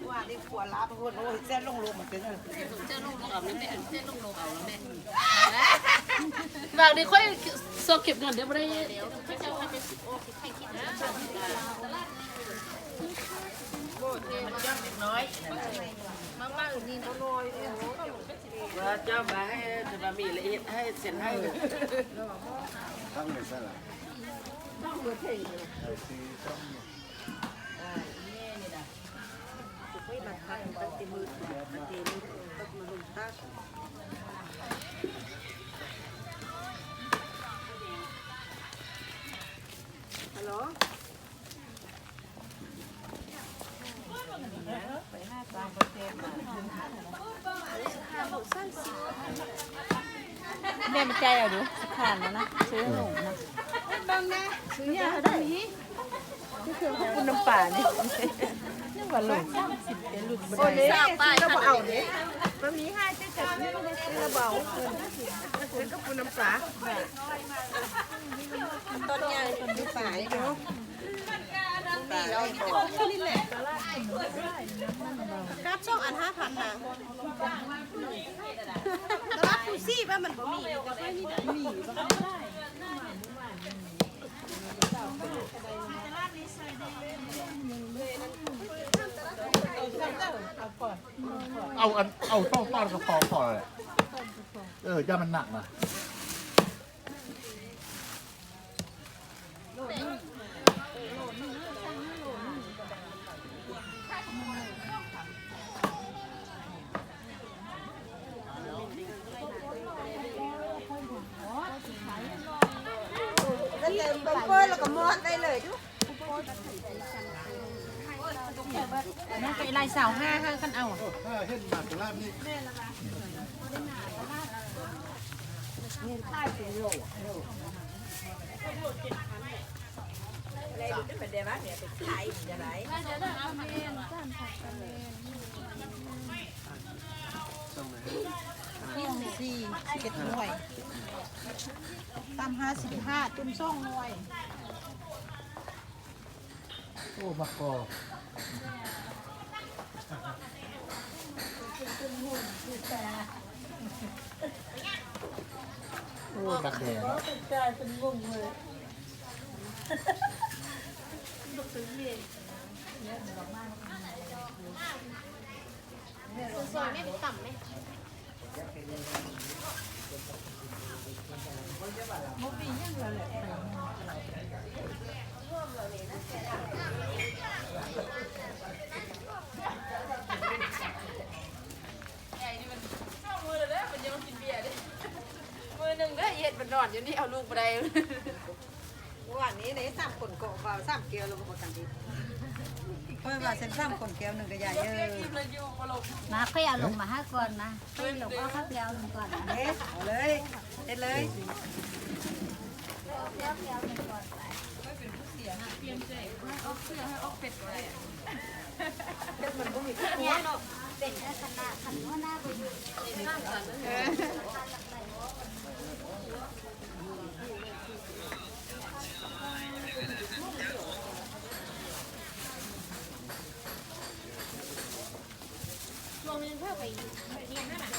ว่าได้ขัวลาบ โอ้ย แซ่บลงโลกมาเต็มเลย บางทีค่อยซอกเก็บเงินเด้อ บ่ได้ มันย่อมเล็กน้อย มาม่าอื่นนี่น้อย ว่าเจ้ามาให้ จะมามีละเอียดให้เซ็นให้ ตั้งเลยซะล่ะ ตั้งเลยเท่เลย เออ สี่ช่อง ฮัลโหล ແມ່ມາຈ່າຍເອົາດູ ສະພານນະ ຊື້ໜົມນະ ເບິ່ງແນ່ ຊື້ຫຍັງກໍໄດ້ ຄືເຄື່ອງປຸ້ນນ້ຳປານີ້ ຍັງວ່າໂລສາມສິບ ແຕ່ຫຼຸດບໍ່ໄດ້ ຊາວປາຍ ຊື້ແລ້ວບໍ່ເອົາເດ້ ບໍ່ມີໃຫ້ ຊື້ແຕ່ຊື້ແລ້ວບໍ່ເອົາ ເພິ່ນຊື້ກັບປຸ້ນນ້ຳປາ ຕົ້ນໃຫຍ່ ຕົ້ນປາຍເນາະ ມີເນາະ ມີແຕ່ຂອງນີ້ແຫຼະ ກາບສອງອັນຫ້າພັນນາງ ຕະຫຼາດປູຊີວ່າມັນບໍ່ມີ ມີ ເອົາອັນ ເອົາສອງຕອນກໍພໍ ພໍແຫຼະ ເອີ ຢ່າມັນໜັກນະ. ເປີດແລ້ວກໍມອດໄດ້ເລີຍ ມັນກໍໄດ້ຊາວຫ້າ ຄັນເອົາ ເອີ ເຫັນມາຕະຫຼາດນີ້ ແມ່ນລະຫວາ ເຫັນຂາຍເປັນໂລ ໂລ ສີ່ສິບເອັດໜ່ວຍ ຕຳຫ້າສິບຫ້າ ຕຸ່ມສອງໜ່ວຍ. ໂອ້ ໝາກກໍ ໂອ້ ໝາກແດງ ຊອຍແມ່ນຕຳແມ່ ມື້ໜຶ່ງເດີ ເຮັດມັນນອນຢູ່ນີ້ ເອົາລູກບໍ່ໄດ້. ເມື່ອວານນີ້ເດ້ ສາມຄົນເກາະເບົາ ສາມແກ້ວແລ້ວບໍ່ປະກັນອີກ. ຂ້ອຍວ່າເຊັ່ນສາມຄົນແກ້ວໜຶ່ງກໍຢ່າເອີ. ມາ ຂ້ອຍເອົາລົງມາໃຫ້ກ່ອນນະ. ຂ້ອຍລົງເອົາເຂົ້າແກ້ວໜຶ່ງກ່ອນນະ. ເດ້ ເອົາເລີຍ ເຮັດເລີຍ. ເປັນຂະໜາດຄັນຫົວໜ້າບໍ່ຢູ່.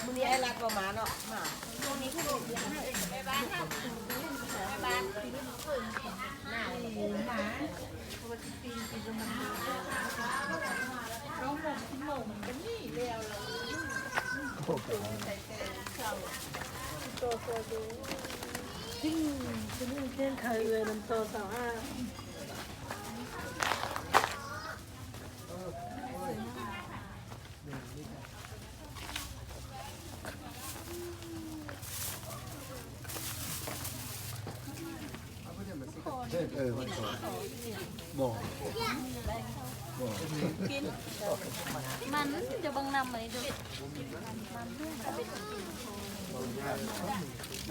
ມື້ນີ້ອ້າຍລັດບໍ່ມາເນາະ. ມາ ຊ່ວງນີ້ຄືບໍ່ມີແມ່ບ້ານເຮົາ ແມ່ບ້ານ ເອີ ມັນກໍ ບໍ່ ບໍ່ ກິນ ມັນຈະເບິ່ງນຳອັນນີ້ດູ.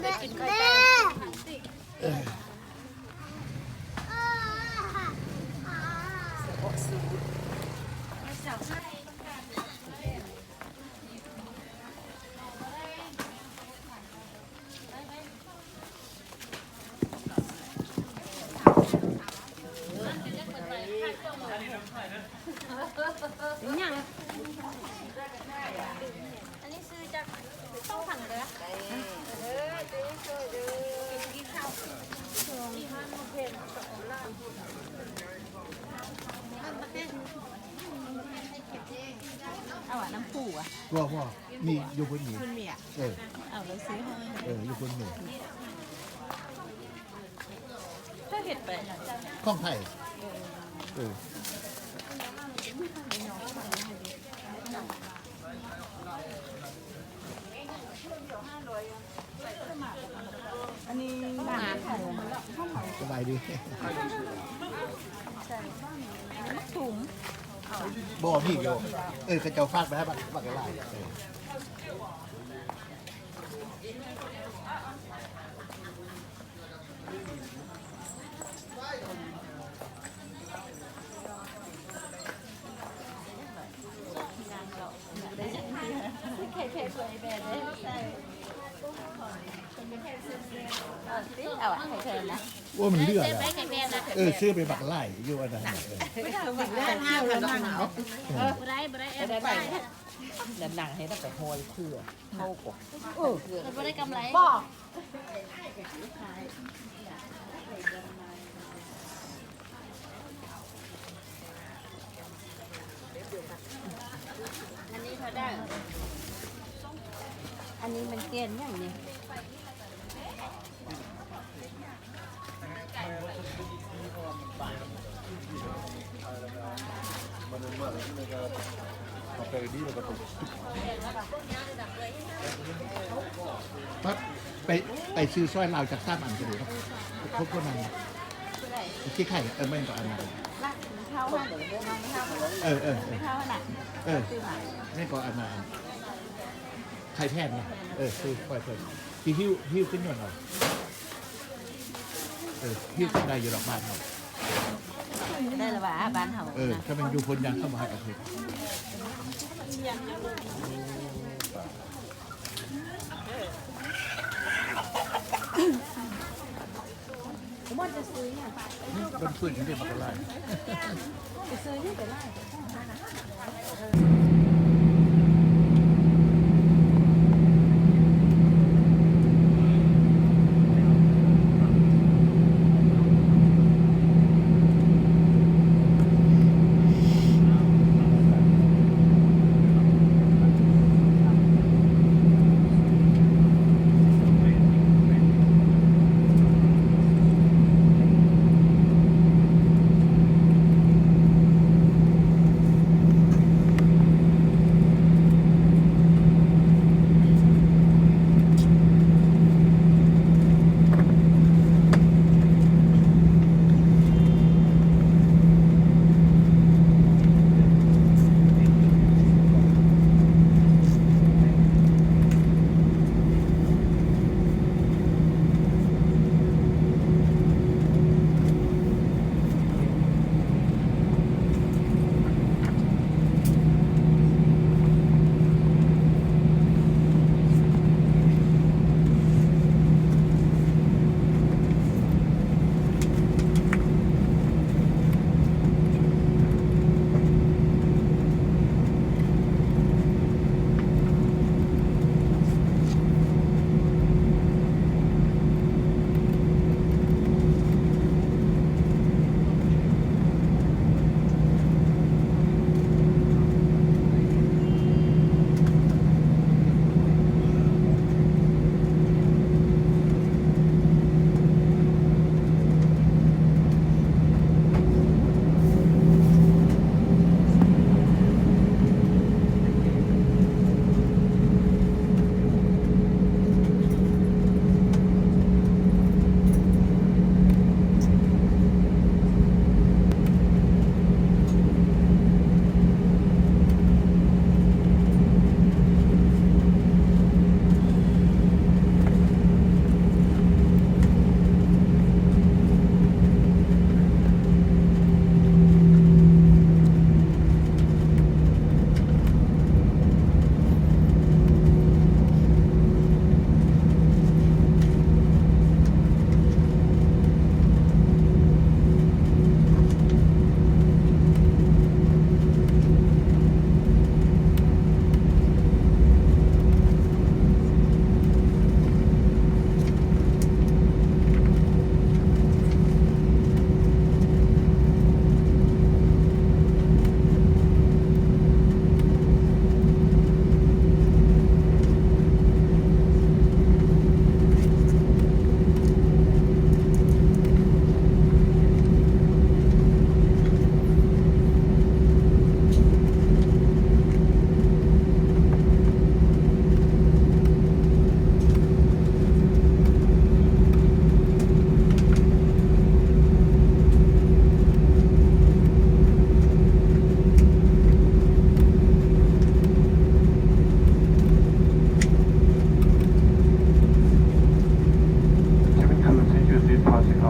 ແມ່ ແມ່ ຫຍັງ ອັນນີ້ຊື້ຈາກ ຕ້ອງສັ່ງເດີ ເດີ ຊື້ຊ່ອຍເດີ ກິນ ກິນເຂົ້າ ເອົາອະ ນ້ຳປູອະ ບໍ່ ບໍ່ ມີຢູ່ພຸ້ນ ມີ ເອີ ເອົາໄປຊື້ໃຫ້ ເອີ ຢູ່ພຸ້ນມີ. ເຈົ້າເຮັດໄປ ຂອງໃຜ? ເອີ ເອີ ອັນນີ້ ສະບາຍດີ ຖົງ ບໍ່ ມີຢູ່ ເອີ ເຂົາເຈົ້າຝາກໄປໃຫ້ບັກ ບັກຫຼາຍ ເອີ. ໂອ້ ມັນເຫຼືອແລ້ວ ເອີ ຊື້ໄປບັກຫຼາຍຢູ່ອັນນັ້ນ ເອີ ບໍ່ໄດ້ ບໍ່ໄດ້ ເອົາໄປ ແລ້ວນາງໃຫ້ນຳໄປຫ້ອຍເຜືອກ ເຂົາກໍ ເອີ ບໍ່ໄດ້ກຳໄລ ບໍ່ ອັນນີ້ເທົ່າໃດ? ອັນນີ້ມັນແກ່ນຫຍັງນີ້? ປັບ ໄປ ໄປຊື້ຊ່ອຍລາວຈັກສາມອັນກໍໄດ້ເນາະ ຄົບຄົນນັ້ນ ຊິໄຂ່ ເອີ ແມ່ນກໍອັນນັ້ນ ເອີ ເອີ ເອີ ແມ່ນກໍອັນນັ້ນ ໄຂ່ແຜ່ນນະ ເອີ ຊື້ຊ່ອຍເພິ່ນ ຊິຫິ້ວ ຫິ້ວຂຶ້ນຍົນເອົາ. ເອີ ຮີດໄດ້ຢູ່ດອກບ້ານເຮົາ ໄດ້ລະວ່າບ້ານເຮົາ ເອີ ນະ ຖ້າແມ່ນຢູ່ພຸ້ນຍັງເຂົາບໍ່ໃຫ້ເອົາເຮັດ ເບິ່ງພື້ນຢູ່ເດ້ ບັກຫຼາຍ ໄປຊື້ຢູ່ໄປຫຼາຍ.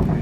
ທາ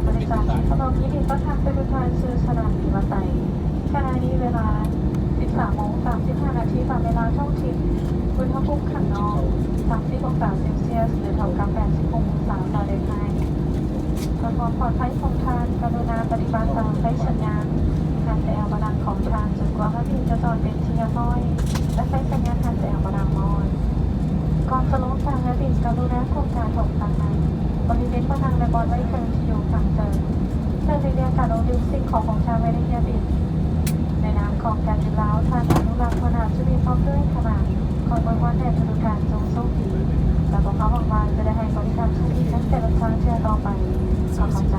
ງບໍລິສັດ ຍິນດີຕ້ອນຮັບທຸກໆທ່ານສູ່ສະໜາມບິນວັດໄຕ. ຂະນະນີ້ເວລາສິບສາມໂມງສາມສິບຫ້ານາທີຕາມເວລາທ້ອງຖິ່ນ. ອຸນຫະພູມຂ້າງນອກ ສາມສິບອົງສາເຊລຊຽສ ຫຼື ເທົ່າກັບແປດສິບຫົກອົງສາຟາເລັນໄຮ. ເພື່ອຄວາມປອດໄພຂອງທ່ານ, ກະລຸນາປະຕິບັດຕາມໄຟສັນຍານ ຮັນແຕອາວບັນນັງຂອງທ່ານ ຈົນກວ່າເຮືອບິນຈະຈອດເປັນທີ່ຮຽບຮ້ອຍ ແລະ ໄຟສັນຍານຮັນແຕອາວບັນນັງມອດ. ກ່ອນຈະລົງຈາກເຮືອບິນ, ກະລຸນາກວດກາທຸກຕຳແໜ່ງບໍລິເວນບ່ອນນັ່ງ ແລະ ບ່ອນໄວ້ເຄື່ອງທີ່ຢູ່ຂ້າງເທິງ ເພື່ອຫຼີກລ້ຽງການລົງດື່ມສິ່ງຂອງຂອງທ່ານໄວ້ໃນເຮືອບິນ. ໃນນາມຂອງການບິນລາວ, ທ່ານອະນຸລັກ ຫົວໜ້າຈຸລິ ພ້ອມດ້ວຍຄະນະ ຂໍອວຍພອນແດ່ທຸກໆທ່ານ ຈົ່ງໂຊກດີ ແລະ ພວກເຮົາຫວັງວ່າຈະໄດ້ໃຫ້ບໍລິການໂຊກດີໃນແຕ່ລະທາງເທື່ອຕໍ່ໄປ. ຂໍຂອບໃຈ.